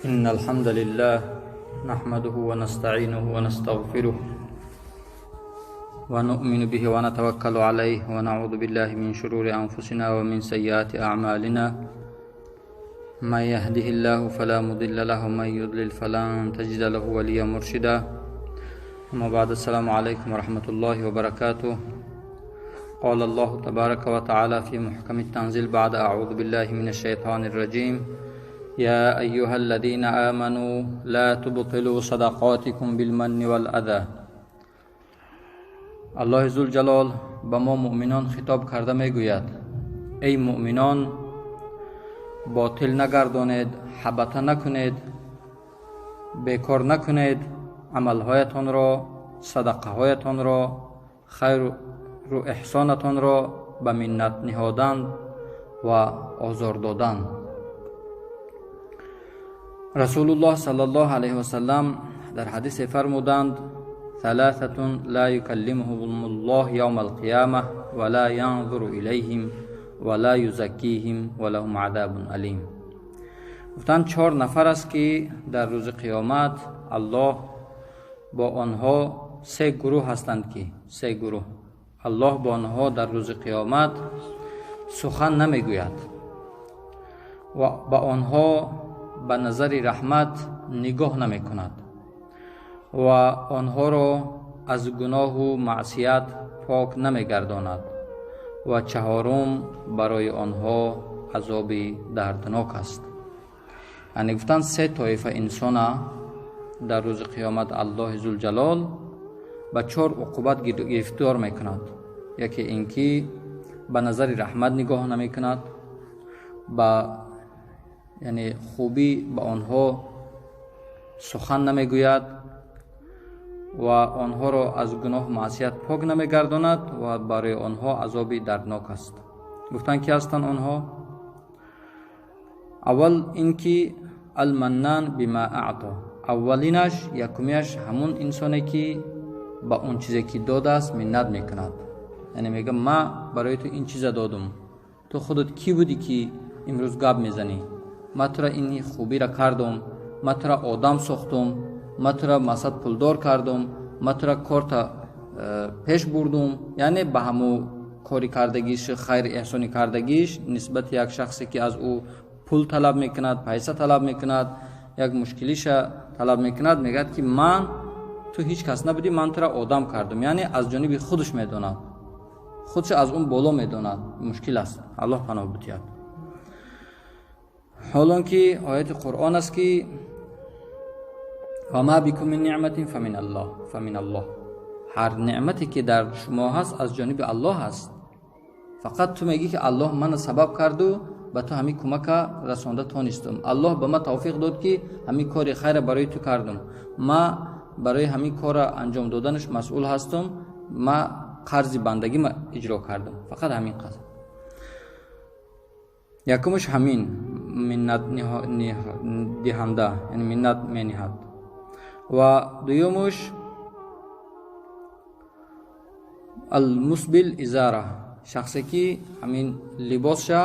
إن الحمد لله نحمده ونستعينه ونستغفره ونؤمن به ونتوكل عليه ونعوذ بالله من شرور أنفسنا ومن سيئات أعمالنا. من يهده الله فلا مضل له ومن يضلل فلن تجد له وليا مرشدا. أما بعد، السلام عليكم ورحمة الله وبركاته. قال الله تبارك وتعالى في محكم التنزيل بعد أعوذ بالله من الشيطان الرجيم: يا أيها الذين آمنوا لا تبطلوا صدقاتكم بالمن والأذى. الله ذوالجلال ба мо муъминон хитоб карда мегӯяд: эй муъминон, ботил нагардонед, ҳабата накунед, бекор накунед амалҳоятонро, садақаҳоятонро, хайру эҳсонатонро ба миннат ниҳодан ва озор додан. Расулуллоҳ саллаллоҳу алайҳи васалам дар ҳадисе фармуданд: ثلاثة لا يكلمهم الله يوم القيامة ولا ينظر إليهم ولا يزكيهم ولهم عذاب أليم. Гуфтанд, чор нафар аст, ки дар рӯзи қиёмат Аллоҳ бо онҳо, се гурӯҳ ҳастанд, ки се гурӯҳ Аллоҳ бо онҳо дар рӯзи қиёмат сухан намегӯяд ва ба онҳо ба назари раҳмат нигоҳ намекунад ва онҳоро аз гуноҳу маъсият пок намегардонад ва чаҳорум, барои онҳо азоби дарднок аст. Яъне гуфтанд, се тоифа инсона дар рӯзи қиёмат Аллоҳи зулҷалол ба чор уқубат гирифтор мекунад. Яке ин ки ба назари раҳмат нигоҳ намекунад, ба яъне хубӣ ба онҳо сухан намегӯяд ва онҳоро аз гуноҳ маъсият пок намегардонад ва барои онҳо азоби дарднок аст. Гуфтанд, ки ҳастанд онҳо? Аввал ин ки المنان بما أعطى. Аввалинаш, якумияш, ҳамун инсоне, ки ба он чизе, ки додааст, миннат мекунад. Яъне мега: ма барои ту ин чиза додум, ту худат кӣ будӣ, ки имрӯз гап мезанӣ? Ма тура ин хубира кардум, ма тура одам сохтум, ма тура масад пулдор кардум, ма тура корта пеш бурдум. Яъне ба ҳамун кори кардагиш, хайр эҳсони кардагиш нисбати як шахсе, ки аз ӯ пул талаб мекунад, пайса талаб мекунад, як мушкилиша талаб мекунад, мегӯяд, ки ман ту ҳеҷ кас набудӣ, ман тура одам кардум. Яъне аз ҷониби худаш медонад, худша аз он боло медонад. Мушкил аст, Аллоҳ паноҳ бутиҳад. Ҳолон ки ояти Қуръон аст, ки وما بكم من نعمة فمن الله، فمن الله. Ҳар неъмате, ки дар шумо ҳаст, аз ҷониби Аллоҳ аст. Фақат ту мегӣ, ки Аллоҳ мана сабаб карду ба ту ҳамин кӯмака расонда тонистум, Аллоҳ ба ман тавфиқ дод, ки ҳамин кори хайра барои ту кардум, ма барои ҳамин кора анҷом доданаш масъул ҳастум, ма қарзи бандагима иҷро кардам. Фақат ҳамин қадр. Якумаш ҳамин миннат диҳанда, яъне миннат мениҳад. Ва дуюмуш المسبل إزاره, шахсе, ки ҳамин либосша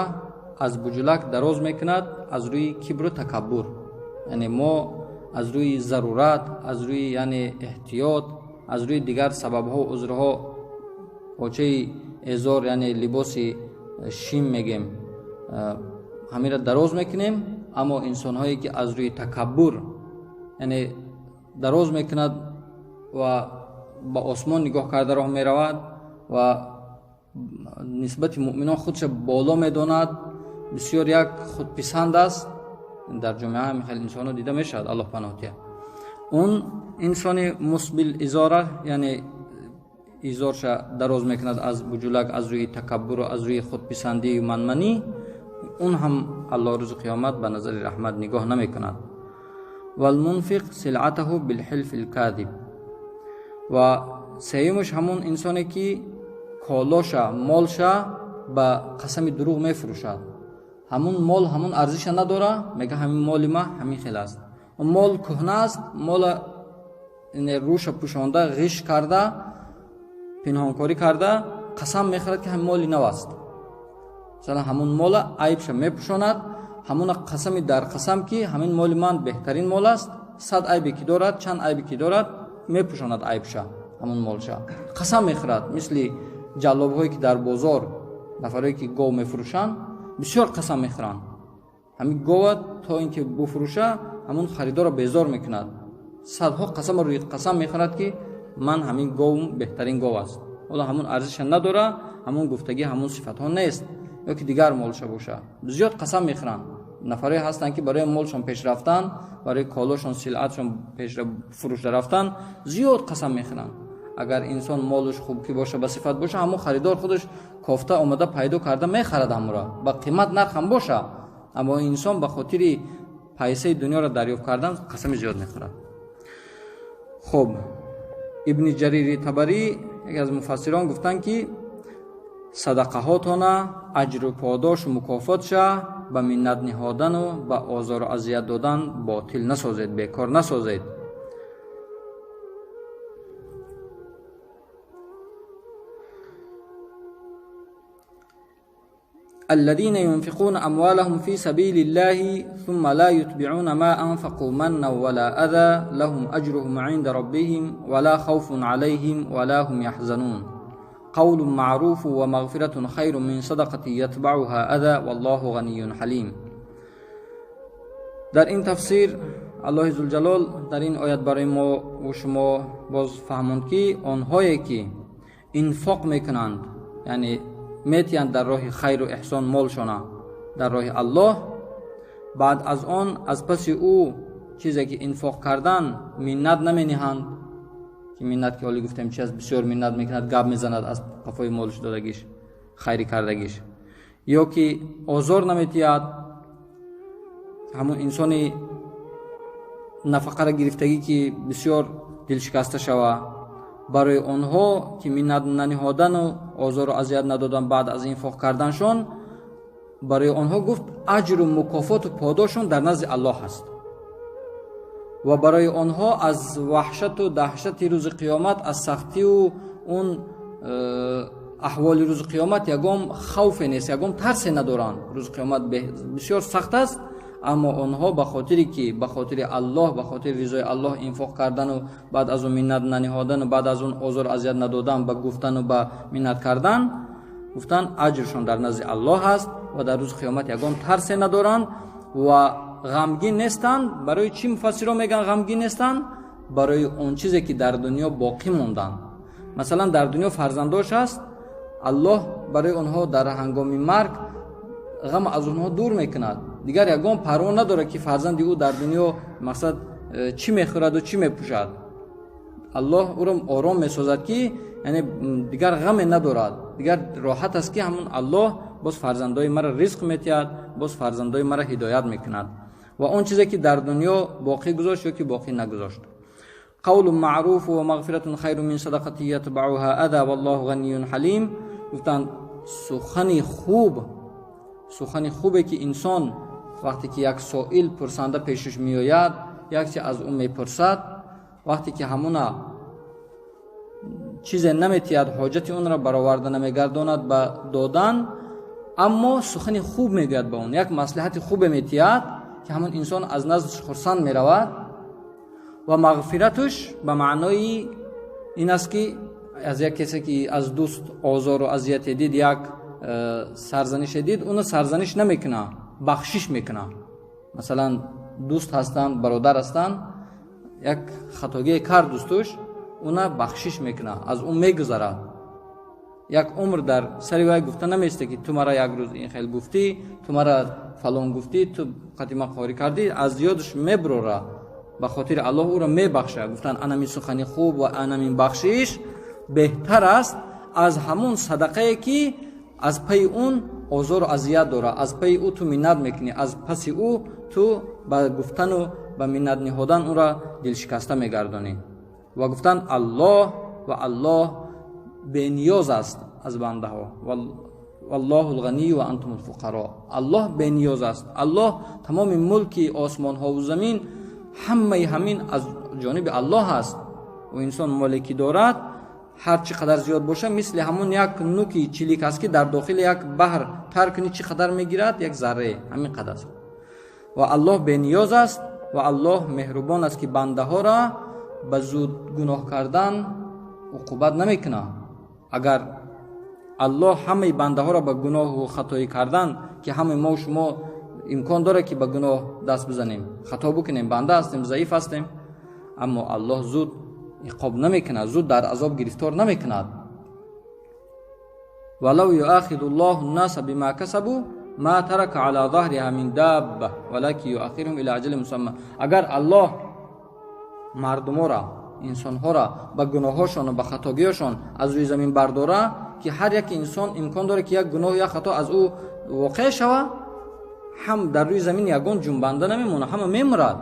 аз буҷулак дароз мекунад аз рӯи кибру такаббур. Яъне мо аз рӯи зарурат, аз рӯи яъне эҳтиёт, аз рӯи дигар сабабҳо, узрҳо почаи эзор, яъне либоси шим мегем, ҳаминро дароз мекунем. Аммо инсонҳое, ки аз рӯи такаббур, яъне дароз мекунад ва ба осмон нигоҳ карда роҳ меравад ва нисбати муъминон худша боло медонад, бисёр як худписанд аст. Дар ҷомеа ҳамин хел инсонҳо дида мешавад, Аллоҳ паноҳ диҳад. Он инсони مسبل إزاره, яъне изорша дароз мекунад аз буҷулак аз рӯи такаббуру аз рӯи худписандию манманӣ, он ҳам Аллоҳ рӯзи қиёмат ба назари раҳмат нигоҳ намекунад. والمنفق سلعته بالحلف الكاذب. Ва сеюмаш ҳамон инсоне, ки колоша, молша ба қасами дурӯғ мефурӯшад. Ҳамун мол ҳамун арзиша надора, мега: ҳамин моли ма ҳамин хел аст. Мол кӯҳна аст, мола рӯша пӯшонда, ғиш карда, пинҳонкорӣ карда, қасам мехӯрад, ки ҳамин моли нав аст. Масалан, ҳамун мола айбша мепӯшонад. ҳамона қасами дар қасам ки ҳамин моли ман беҳтарин мол аст, 100 айбе ки дорад, чанд айбе ки дорад, мепӯшонад айбша, ҳамон молша. Қасам мехӯрад, мисли ҷаллобҳое ки дар бозор нафарое ки гов мефурӯшанд, бисёр қасам мехӯранд. Ҳамин гова то ин ки буфурӯша, ҳамон харидорро безор мекунад. Садҳо қасам рӯи қасам мехӯрад ки ман ҳамин говм беҳтарин гов аст. Ҳоло ҳамон арзиша надора, ҳамон гуфтагӣ, ҳамон сифатҳо нест, ё ки дигар молша боша. Зиёд қасам мехӯранд. Нафарое ҳастанд ки барои молшон пеш рафтан, барои колошон, силъатшон пеш фурӯшда рафтан зиёд қасам мехӯранд. Агар инсон молш хуб ки боша, ба сифат боша, ҳамон харидор худаш кофта омада пайдо карда мехарад ҳамура, ба қимат нарх ҳам боша. Аммо инсон ба хотири пайсаи дунёро дарёфт кардан қасами зиёд мехӯрад. Хуб, Ибни Ҷарири Табарӣ яке аз муфассирон гуфтанд ки садақаҳотона аҷру подошу мукофотша ба миннат ниҳодану ба озору азият додан ботил насозед, бекор насозед. الذين ينفقون أموالهم في سبيل الله ثم لا يتبعون ما أنفقوا منا ولا أذى لهم أجرهم عند ربهم ولا خوف عليهم ولا هم يحزنون. قول معروف ومغفرة خير من صدقة يتبعها أذى والله غني حليم. در این تفسیر الله ذوالجلال در این آیت برای ما و شما باز فهموند که آنهایی که انفاق میکنند، یعنی میتیند در راه خیر و احسان مالشانه در راه الله، بعد از آن از پس او چیزی که انفاق کردن منت نمینهند، که منت که حالی گفتیم چی از بسیار منت میکند، گپ میزند از قفای مالش دادگیش، خیری کردگیش، یا که آزار نمیتید، همون انسانی نفقه را گرفتگی که بسیار دلشکسته شوه، برای آنها که منت ننهادن و آزار و اذیت ندادن بعد از انفاق کردنشون، برای آنها گفت اجر و مکافات و پاداششون در نزد الله هست و برای آنها از وحشت و دهشت روز قیامت، از سختی و اون احوال روز قیامت یگام خوف نیست، یگام ترس ندارند. روز قیامت بسیار سخت است، اما آنها به خاطری که به خاطر الله، به خاطر رضای الله انفاق کردن و بعد از اون منت ننهادن و بعد از اون آزار اذیت ندادن، به گفتن و به منت کردن، گفتن اجرشون در نزد الله است و در روز قیامت یگان ترس ندارند و غمگین نیستند. برای چی مفسرها میگن غمگین نیستند؟ برای اون چیزی که در دنیا باقی موندن. مثلا در دنیا فرزنداش است، الله برای آنها در هنگام مرگ غم از آنها دور میکند، دیگر یگان پروا نداره که فرزند او در دنیا مقصد چی میخورد و چی میپوشد. الله او را آرام میسازد که یعنی دیگر غم ندارد، دیگر راحت است که همون الله باز فرزندای مرا رزق میتید، باز فرزندای مرا هدایت میکند و اون چیزی که در دنیا باقی گذاشت یا که باقی نگذاشت. قول معروف و مغفرة خیر من صدقة یتبعها اذى والله غنی حلیم. گفتند سخن خوب، سخن خوبه که انسان وقتی که یک سائل پرسنده پیشش میآید، یک چیز از اون میپرسد، وقتی که همونا چیز نمیتید، حاجت اون را برآورده نمیگرداند به دادن، اما سخن خوب میگوید به اون، یک مصلحت خوب میتید که همون انسان از نزدش خرسند میرود. و مغفرتش به معنای این است که از یک کسی که از دوست آزار و اذیت دید، یک سرزنش دید، اونو سرزنش نمیکنه، بخشش میکنه. مثلا دوست هستن، برادر هستن، یک خطاگی کرد دوستش، اونا بخشش میکنه، از اون میگذره. یک عمر در سری وای گفته نمیسته که تو مرا یک روز این خیلی گفتی، تو مرا فلان گفتی، تو قدیما قاری کردی، از یادش میبروره. به خاطر الله او را میبخشه. گفتن انمی سخنی خوب و انمی بخشش بهتر است از همون صدقه که از پی اون آزار و اذیت داره، از پی او تو منت میکنی، از پس او تو به گفتن و به منت نهادن او را دلشکسته میگردانی. و گفتن الله و الله بنیاز است از بنده ها، والله الغنی و انتم الفقراء. الله بنیاز است، الله تمام ملک آسمان ها و زمین همه همین از جانب الله است و انسان مالکی دارد هر چی قدر زیاد باشه، مثل همون یک نوکی چلیک است که در داخل یک بحر تر کنی چی قدر میگیرد، یک ذره، همین قدر است. Ва Аллоҳ бениёз аст ва Аллоҳ меҳрубон аст, ки бандаҳоро ба зуд гуноҳ кардан уқубат намекунад. Агар Аллоҳ ҳамаи бандаҳоро ба гуноҳу хатоӣ кардан, ки ҳамаи мо шумо имкон дорад, ки ба гуноҳ даст бизанем, хато бикунем, банда ҳастем, заиф ҳастем, аммо Аллоҳ зуд иқоб намекунад, зуд дар азоб гирифтор намекунад. ولو يؤاخذ الله الناس بما كسبوا ما ترك على ظهرها من دابة ولكن يؤخرهم إلى أجل مسمى. Агар Аллоҳ мардуморо, инсонҳоро ба гуноҳҳошон ва ба хатогиҳошон аз рӯи замин бардора, ки ҳар як инсон имкон дорад, ки як гуноҳ, як хато аз ӯ воқеъ шава, ҳам дар рӯи замин ягон ҷунбанда намемонад, ҳама мемурад.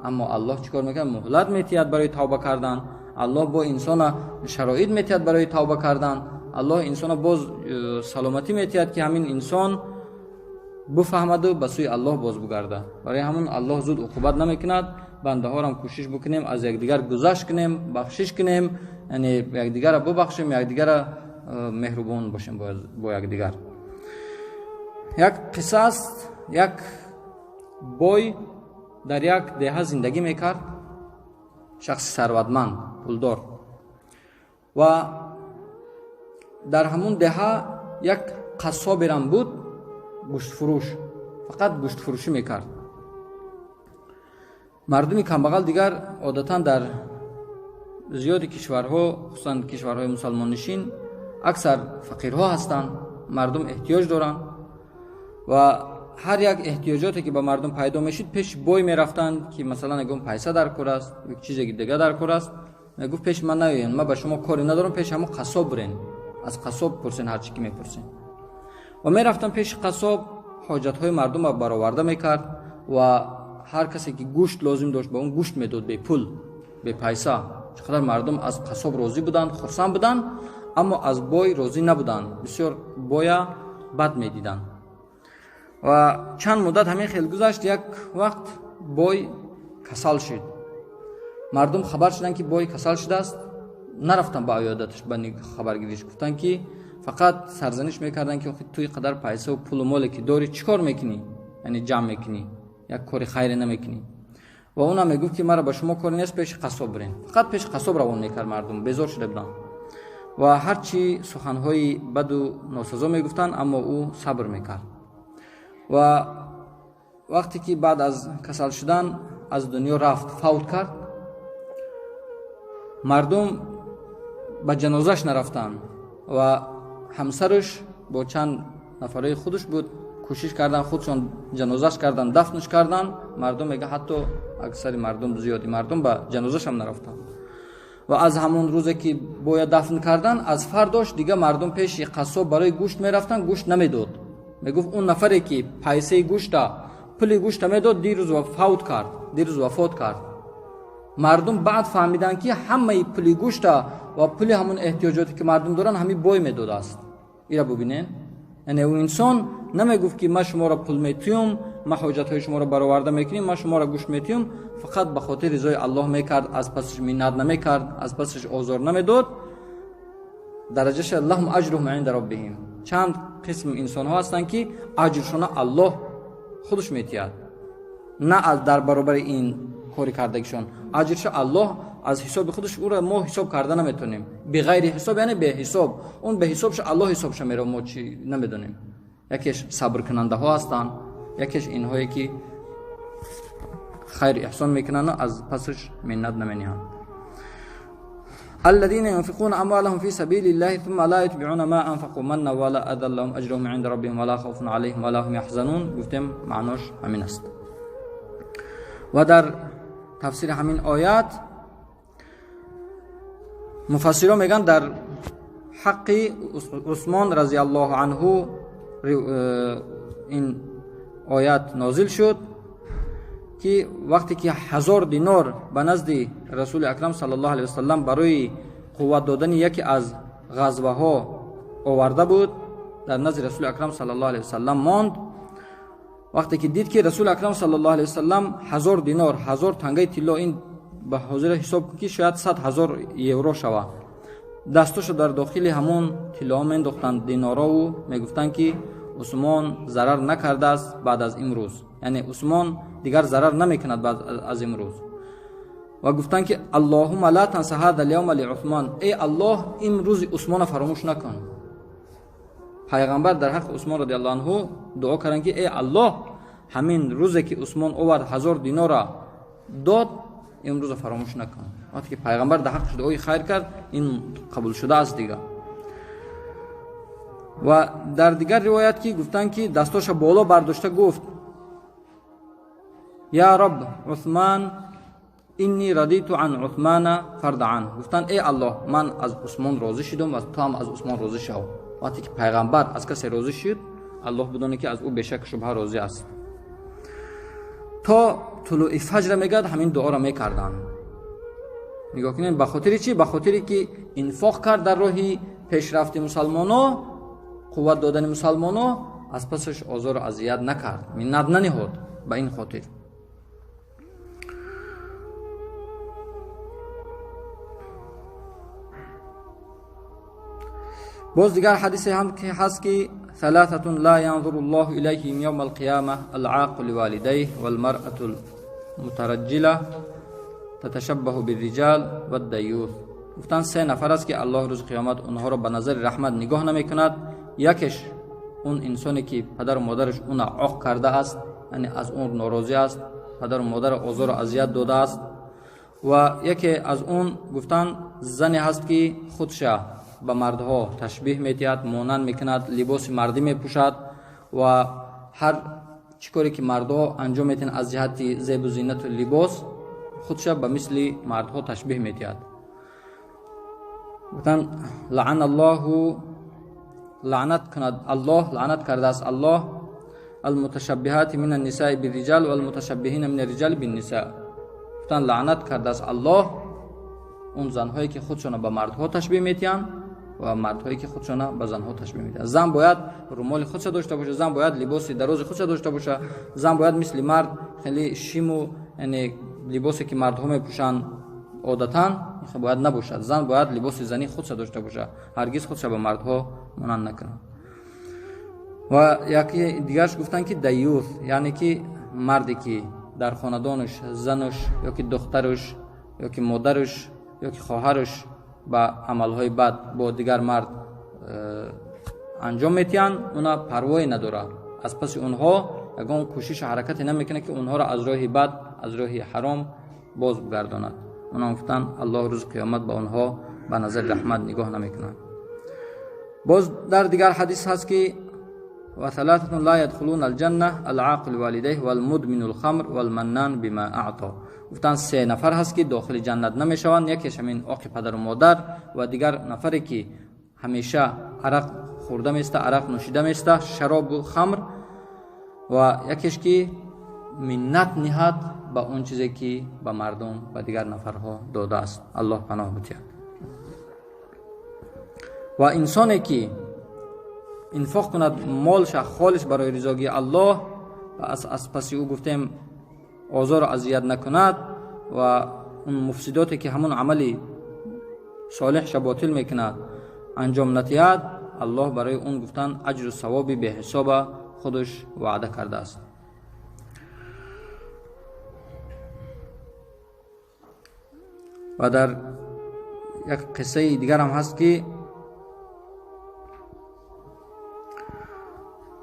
Аммо Аллоҳ чӣ кор мекунад? Муҳлат метиҳад барои тавба кардан. Аллоҳ бо инсона шароит метиҳад барои тавба кардан. Аллоҳ инсона боз саломатӣ метиҳад, ки ҳамин инсон бифаҳмаду ба сӯи Аллоҳ боз бугардад. Барои ҳамон Аллоҳ зуд уқубат намекунад. Бандаҳорам кӯшиш бикунем, аз якдигар гузашт кунем, бахшиш кунем, яъне якдигарро бубахшем, якдигарро меҳрубон бошем бо якдигар. Як қисса аст. Як бой дар як деҳа зиндагӣ мекард, шахси сарватманд, пулдор, ва дар ҳамун деҳа як қассоберам буд, гӯштфурӯш, фақат гӯштфурӯшӣ мекард. Мардуми камбағал дигар одатан дар зиёди кишварҳо, хусусан кишварҳои мусалмоннишин, аксар фақирҳо ҳастанд, мардум эҳтиёҷ доранд ва ҳар як эҳтиёҷоте, ки ба мардум пайдо мешид, пеши бой мерафтанд, ки масалан ягон пайса дар кор аст, чизе дига дар кор аст. Мегуфт: «Пеши ман наёен, ман ба шумо коре надорам, пеши ҳамон қассоб бирен, аз қассоб пурсен ҳар чӣ ки мепурсен». Ва мерафтанд пеши қассоб, ҳоҷатҳои мардумро бароварда мекард ва ҳар касе ки гӯшт лозим дошт, ба он гӯшт медод бепул, бепайса. Чӣ қадар мардум аз қассоб розӣ буданд, хурсанд буданд, аммо аз бой розӣ набуданд, бисёр боя бад медиданд. Ва чанд муддат ҳамин хел гузашт. Як вақт бой касал шуд. Мардум хабар шуданд, ки бой касал шудааст. Нарафтанд ба аёдаташ, ба хабаргириш. Гуфтанд, ки фақат сарзаниш мекарданд, ки ту ин қадар пайсаву пулу моле ки дорӣ, чӣ кор мекунӣ, яъне ҷамъ мекунӣ, як кори хайре намекунӣ? Ва онам мегуфт, ки мара ба шумо коре нест, пеши қассоб бирен. Фақат пеши қассоб равон мекард, мардум безор шуда буданд ва ҳарчи суханҳои баду носазо мегуфтанд, аммо ӯ сабр мекард. Ва вақте ки баъд аз касал шудан аз дунё рафт, фавт кард, мардум ба ҷанозаш нарафтанд ва ҳамсараш бо чанд нафарои худаш буд, кӯшиш кардан, худшон ҷанозаш кардан, дафнш кардан. Мардум мега, ҳатто аксари мардум, зиёди мардум ба ҷанозашам нарафтанд. Ва аз ҳамон рӯзе ки бояд дафн кардан, аз фардош дига мардум пеши қассоб барои гӯшт мерафтанд, гӯшт намедод. Мегуфт: «Он нафаре ки пайсаи гӯшта, пули гӯшта медод, дирӯз фавт кард, дирӯз вафот кард». Мардум баъд фаҳмиданд, ки ҳамаи пули гӯшта ва пули ҳамон эҳтиёҷоте ки мардум доранд, ҳамин бой медодааст. Ира бубинед, яъне ӯ инсон намегуфт, ки ман шуморо пул метиём, ман ҳоҷатҳои шуморо бароварда мекунем, ман шуморо гӯшт метиём. Фақат ба хотири ризои Аллоҳ мекард, аз пасаш миннат намекард, аз пасаш озор намедод. Дараҷаша لهم أجرهم عند ربهم. Чанд қисм инсонҳо ҳастанд, ки аҷршона Аллоҳ худаш метиҳад, на дар баробари ин кори кардагишон. Аҷрша Аллоҳ аз ҳисоби худаш, ӯро мо ҳисоб карда наметонем, بغير حساب, яъне беҳисоб. Он беҳисобша Аллоҳ ҳисобша меро, мо чи намедонем. Якеш сабркунандаҳо ҳастанд, якеш инҳое ки хайр эҳсон мекунанд, аз пасаш миннат намениҳанд. الذين ينفقون أموالهم في سبيل الله ثم لا يتبعون ما أنفقوا منا ولا أذى لهم أجرهم عند ربهم ولا خوف عليهم ولا هم يحزنون. گفتیم معناش همین است. و در تفسیر همین آیات مفسرها میگن در حق عثمان رضی الله عنه این آیات نازل شد که وقتی که 1000 دینار به نزد رسول اکرم صلی الله علیه وسلم برای قوت دادن یکی از غزوه ها آورده بود، در نزد رسول اکرم صلی الله علیه وسلم ماند. وقتی که دید که رسول اکرم صلی الله علیه وسلم 1000 دینار، 1000 تنگه طلا، این به حاضر حساب که شاید 100,000 یورو شود، دستاشو در داخل همون طلا منداختند، دینارا، و میگفتند که عثمان ضرر نکرده است بعد از امروز. Яъне Усмон дигар зарар намекунад баъд аз имрӯз. Ва гуфтанд ки Аллоҳумма ла танса ҳаза ал-явма ли Усмон, эй Аллоҳ, имрӯзи Усмонро фаромӯш накун. Пайғамбар дар ҳаққи Усмон радиаллоҳу анҳу дуо карданд ки эй Аллоҳ, ҳамин рӯзе ки Усмон овард 1000 динора дод, имрӯзро фаромӯш накун. Вақте ки пайғамбар дар ҳаққаш дуои хайр кард, ин қабул шуда аст дигар. Ва дар дигар ривоят ки гуфтанд ки дастоша боло бардошта гуфт: Я Рабб Усман, инни радиту ан Усмана фарда ан. Гуфтанд: эй Аллоҳ, ман аз Усмон розӣ шудам ва ту ҳам аз Усмон розӣ шав. Вақте ки пайғамбар аз касе розӣ шуд, Аллоҳ бидонад ки аз ӯ бешак шубҳа розӣ аст. То тулӯи фаҷра мегӯяд ҳамин дуоро мекарданд. Нигоҳ кунед, ба хотири чӣ? Ба хотире ки инфоқ кард дар роҳи пешрафти мусалмоно, қувват додани мусалмоно, аз пасаш озору азият накард, миннат наниҳод. Ба ин хотир боз дигар ҳадисе ҳам ки ҳаст ки ثلاثة لا ينظر الله إليهم يوم القيامة: العاق لوالديه، والمرأة المترجلة تتشبه بالرجال، والديوث. گفتن سه نفر است که الله روز قیامت اونها را به نظر رحمت نگاه نمی کند. یکش اون انسانی که پدر و مادرش اون عاق کرده است، یعنی از اون ناراضی است، پدر و مادر آزار و اذیت داده است. و یکی از اون گفتن زنی هست که خودش به مردها تشبیه میدهد، مانند میکند، لباس مردی میپوشد و هر چی کاری که مردها انجام میدهند از جهت زیب و زینت و لباس، خودش به مثل مردها تشبیه میدهد. گفتن لعن الله، لعنت کند الله، لعنت کرده است الله المتشبهات من النساء بالرجال والمتشبهین من الرجال بالنساء. گفتن لعنت کرده است الله اون زنهایی که خودشان به مردها تشبیه میدهند و مردهایی که خودشان به زنها تشبیه میدهند. زن باید رومال خودش داشته باشه، زن باید لباس دراز خودش داشته باشه، زن باید مثل مرد خیلی شیم و یعنی لباسی که مردها میپوشند عادتا باید نباشد. زن باید لباس زنی خودش داشته باشه، هرگز خودش به مردها مانند نکنه. و یکی دیگرش گفتن که دیوث، یعنی که مردی که در خاندانش زنش یا که دخترش یا که مادرش یا که خواهرش به عملهای بد با دیگر مرد انجام میتین، اونا پروایی نداره، از پس اونها یگان کوشش و حرکتی نمیکنه که اونها را از راه بد، از راه حرام باز بگرداند. اونا گفتن الله روز قیامت به آنها به نظر رحمت نگاه نمیکنند. باز در دیگر حدیث هست که و ثلاثة لا يدخلون الجنة العاق لوالديه والمدمن الخمر والمنان بما اعطى. گفتن سه نفر هست که داخل جنت نمیشوند، یکیش همین عاق پدر و مادر و دیگر نفری که همیشه عرق خورده میسته، عرق نوشیده میسته، شراب و خمر، و یکیش که منت نهاد به اون چیزی که به مردم و دیگر نفرها داده است. الله پناه بده. و انسانی که انفاق کند مالش خالص برای رضاگی الله و از پس او گفتیم آزار و اذیت نکند و اون مفسداتی که همون عملی صالح باطل میکند انجام ندهد، الله برای اون گفتن اجر و ثوابی به حساب خودش وعده کرده است. و در یک قصه دیگر هم هست که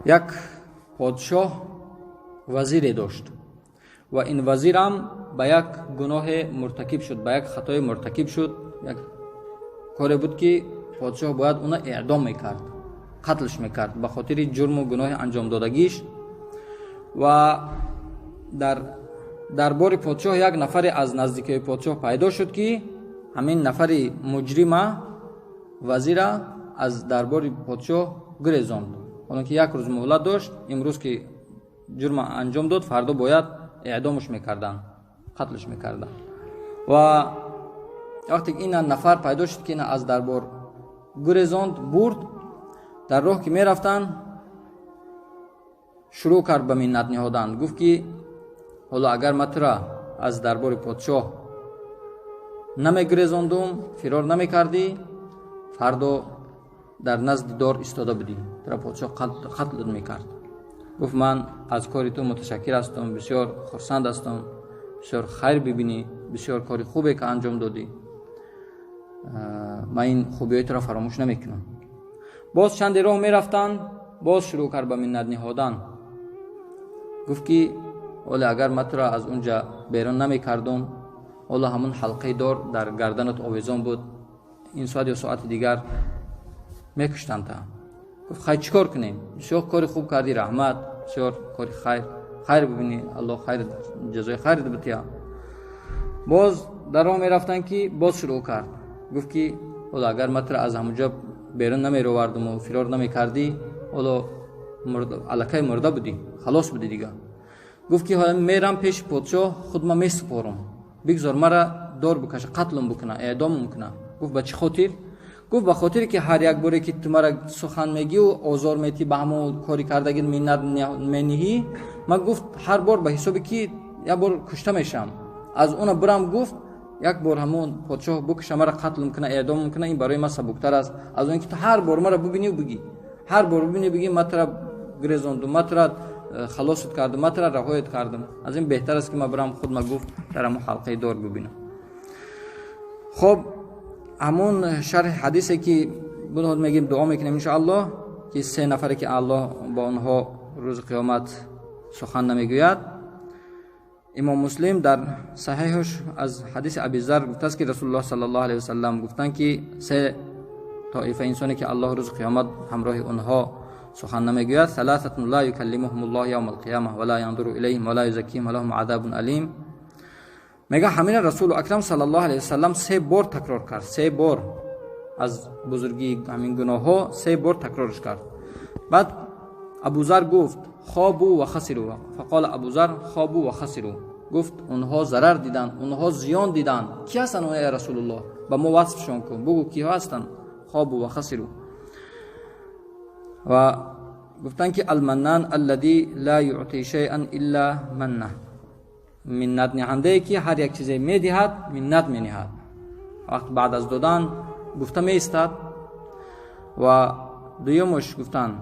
یک پادشاه وزیر داشت و این وزیر هم به یک گناه مرتکب شد، به یک خطای مرتکب شد، یک کاری بود که پادشاه باید اونو اعدام میکرد، قتلش میکرد به خاطر جرم و گناه انجام دادگیش. و در دربار پادشاه یک نفر از نزدیکی پادشاه پیدا شد که همین نفر مجرم وزیر از دربار پادشاه گریزاند. اون که یک روز مهلت داشت، امروز که جرم انجام داد فردا باید اعدامش میکردن، قتلش میکردن. و وقتی این نفر پیدا شد که این از دربار گریزاند برد، در راه که میرفتن شروع کرد به منت نهادن. گفت که حالا اگر من تو را از دربار پادشاه نمیگریزاندم، فرار نمیکردی، فردا در نزد دار ایستاده بودی، تو را پادشاه قتل میکرد. Гуфт: ман аз кори ту муташаккир ҳастам, бисёр хурсанд ҳастам, бисёр хайр бибинӣ, бисёр кори хубе ки анҷом додӣ, ман ин хубиҳои туро фаромӯш намекунам. Боз чанде роҳ мерафтанд, боз шурӯъ кард ба миннат ниҳодан. Гуфт ки ҳоле агар ман туро аз унҷа берун намекардум, ҳоло ҳамун ҳалқаи дор дар гарданат овезон буд, ин соат ё соати дигар мекуштанд та. Гуфт: хай, чӣ кор кунем? Бисёр кори хуб кардӣ, раҳмат, бисёр кори хайр, хайр бибинӣ, Аллоҳ хайр ҷазои хайр бития. Боз дар роҳ мерафтанд ки боз шурӯъ кард. Гуфт ки ҳоло агар ман туро аз ҳамунҷо берун намеровардуму фирор намекардӣ, ҳоло аллакай мурда будӣ, халос будӣ дига. Гуфт ки ҳоло мерам пеши подшоҳ, худ ман месупорам, бигзор мара дор бикаша, қатлм бикуна, эъдомм куна. Гуфт: ба чӣ хотир? Гуфт: ба хотире ки ҳар як боре ки ту мара сухан мегӣ-ю озор метӣ, ба ҳамон кори кардагӣ миннат мениҳӣ, ман, гуфт, ҳар бор ба ҳисобе ки як бор кушта мешавам. Аз она бирам, гуфт, як бор ҳамон подшоҳ бикуша мара, қатлм куна, эъдомм куна, ин барои ман сабуктар аст аз он ки ту ҳар бор мара бубинию бигӣ, ҳар бор бубинӣ бигӣ: ман тура гирезондум, ман тура халосат кардам, ман тура раҳоят кардам. Аз ин беҳтар аст ки ман бирам худ ма, гуфт, дар ҳамон ҳалқаи дор бибинам. Хоб, ҳамон шарҳи ҳадисе ки буд, мегим, дуо мекунем, иншоаллоҳ, ки се нафаре ки Аллоҳ бо онҳо рӯзи қиёмат сухан намегӯяд. Имом Муслим дар саҳеҳаш аз ҳадиси Абизар гуфтааст, ки Расулуллоҳ саллаллоҳу алайҳи васаллам гуфтанд, ки се тоифа инсоне ки Аллоҳ рӯзи қиёмат ҳамроҳи онҳо сухан намегӯяд: ثلاثة لا يكلمهم الله يوم القيامة ولا ينظر إليهم ولا يزكيهم ولهم عذاب أليم. Мега, ҳамина Расулу Акрам саллаллоҳу алайҳи васаллам се бор такрор кард, се бор. Аз бузургии ҳамин гуноҳҳо се бор такрорш кард. Баъд Абузар гуфт: خابوا وخسروا. فقال Абузар: خابوا وخسروا. Гуфт: онҳо зарар диданд, онҳо зиён диданд. Ки ҳастанд онҳо, я Расулуллоҳ? Ба мо васфшон кун, бугӯ, киҳо ҳастанд خابوا وخسروا؟ Ва гуфтанд ки المنان الذي لا يعطي شيئا إلا منه, миннатниҳандае ки ҳар як чизе медиҳад, миннат мениҳад, вақт баъд аз додан гуфта меистад. Ва дуюмуш гуфтанд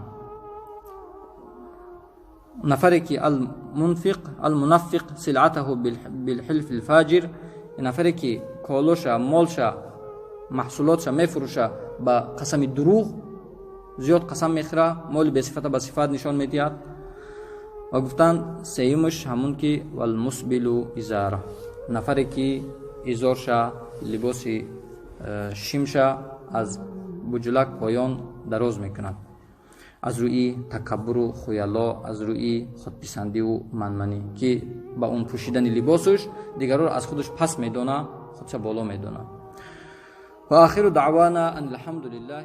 нафаре ки المنفق المنفق سلعته بالحلف الفاجر, нафаре ки колоша, молша, маҳсулотша мефурӯша ба қасами дурӯғ, зиёд қасам мехӯра, моли бесифата ба сифат нишон медиҳад. Ва гуфтанд, сеюмаш ҳамун ки والمسبل إزاره, нафаре ки изорша, либоси шимша аз буҷулак поён дароз мекунад аз рӯи такаббуру хуяло, аз рӯи худписандиву манманӣ, ки ба он пӯшидани либосуш дигарро аз худаш пас медона, худша боло медона. Ва آخر دعوانا أن الحمد لله.